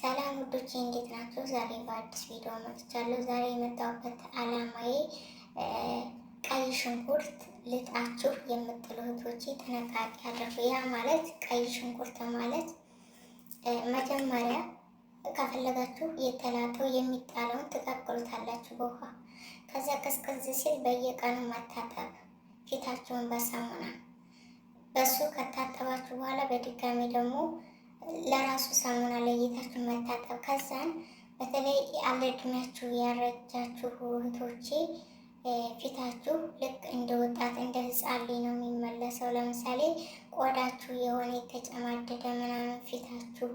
ሰላም ውዶቼ፣ እንዴት ናቸው? ዛሬ በአዲስ ቪዲዮ መጥቻለሁ። ዛሬ የመጣሁበት አላማዬ ቀይ ሽንኩርት ልጣችሁ የምጥሉ እህቶቼ ጥንቃቄ አድርጉ። ያ ማለት ቀይ ሽንኩርት ማለት መጀመሪያ ከፈለጋችሁ የተላጠው የሚጣለውን ትቀቅሉታላችሁ በውሃ። ከዛ ቀዝቀዝ ሲል በየቀኑ መታጠብ ፊታችሁን በሳሙና። በሱ ከታጠባችሁ በኋላ በድጋሚ ደግሞ ለራሱ ሳሙና ለይታችሁ መታጠብ። ከዛን በተለይ አለ እድሜያችሁ ያረጃችሁ እህቶቼ ፊታችሁ ልክ እንደ ወጣት እንደ ሕፃን ልጅ ነው የሚመለሰው። ለምሳሌ ቆዳችሁ የሆነ የተጨማደደ ምናምን ፊታችሁ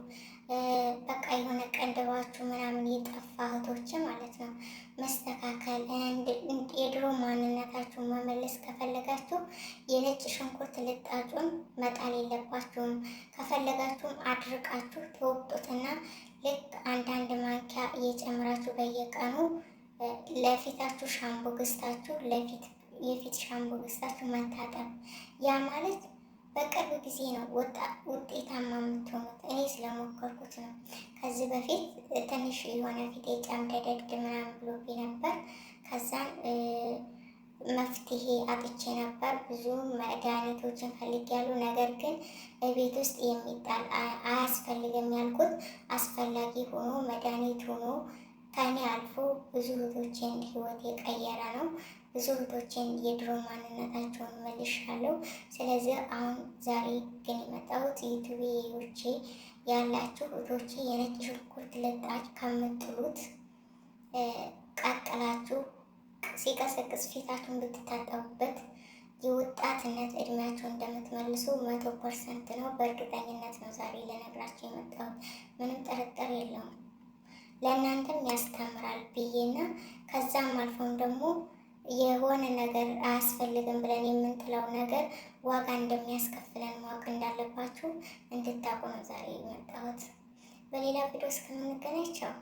በቃ የሆነ ቀንድባችሁ ምናምን የጠፋ እህቶች ማለት ነው፣ መስተካከል የድሮ ማንነታችሁን መመለስ ከፈለጋችሁ የነጭ ሽንኩርት ልጣጩን መጣል የለባችሁም። ከፈለጋችሁም አድርቃችሁ ትወቅጡትና ልክ አንዳንድ ማንኪያ እየጨመራችሁ በየቀኑ ለፊታችሁ ሻምቦ ገዝታችሁ፣ ለፊት የፊት ሻምቦ ገዝታችሁ መታጠብ። ያ ማለት በቅርብ ጊዜ ነው ውጤታማ የምትሆኑት። እኔ ስለሞከርኩት ነው። ከዚህ በፊት ትንሽ የሆነ ፊቴ ጨምደደድ ምናምን ብሎብኝ ነበር። ከዛን መፍትሄ አጥቼ ነበር። ብዙ መድኃኒቶችን ፈልጌያለሁ። ነገር ግን ቤት ውስጥ የሚጣል አያስፈልግም ያልኩት አስፈላጊ ሆኖ መድኃኒት ሆኖ ከኔ አልፎ ብዙ እህቶቼን ህይወት የቀየረ ነው። ብዙ እህቶቼን የድሮ ማንነታቸውን መልሻለሁ። ስለዚህ አሁን ዛሬ ግን የመጣሁት ዩቱቤዎቼ ያላችሁ እህቶቼ የነጭ ሽንኩርት ልጣጭ ከምጥሉት ቀቅላችሁ ሲቀሰቅስ ፊታችሁን ብትታጠቡበት የወጣትነት እድሜያችሁ እንደምትመልሱ 100% ነው። በእርግጠኝነት ነው ዛሬ ልነግራችሁ የመጣሁት፣ ምንም ጥርጥር የለውም። ለእናንተም ያስተምራል ብዬና ከዛም አልፎም ደግሞ የሆነ ነገር አያስፈልግም ብለን የምንጥለው ነገር ዋጋ እንደሚያስከፍለን ማወቅ እንዳለባችሁ እንድታውቁ ነው ዛሬ የመጣሁት። በሌላ ቪዲዮ እስከምንገናኝ ቻው።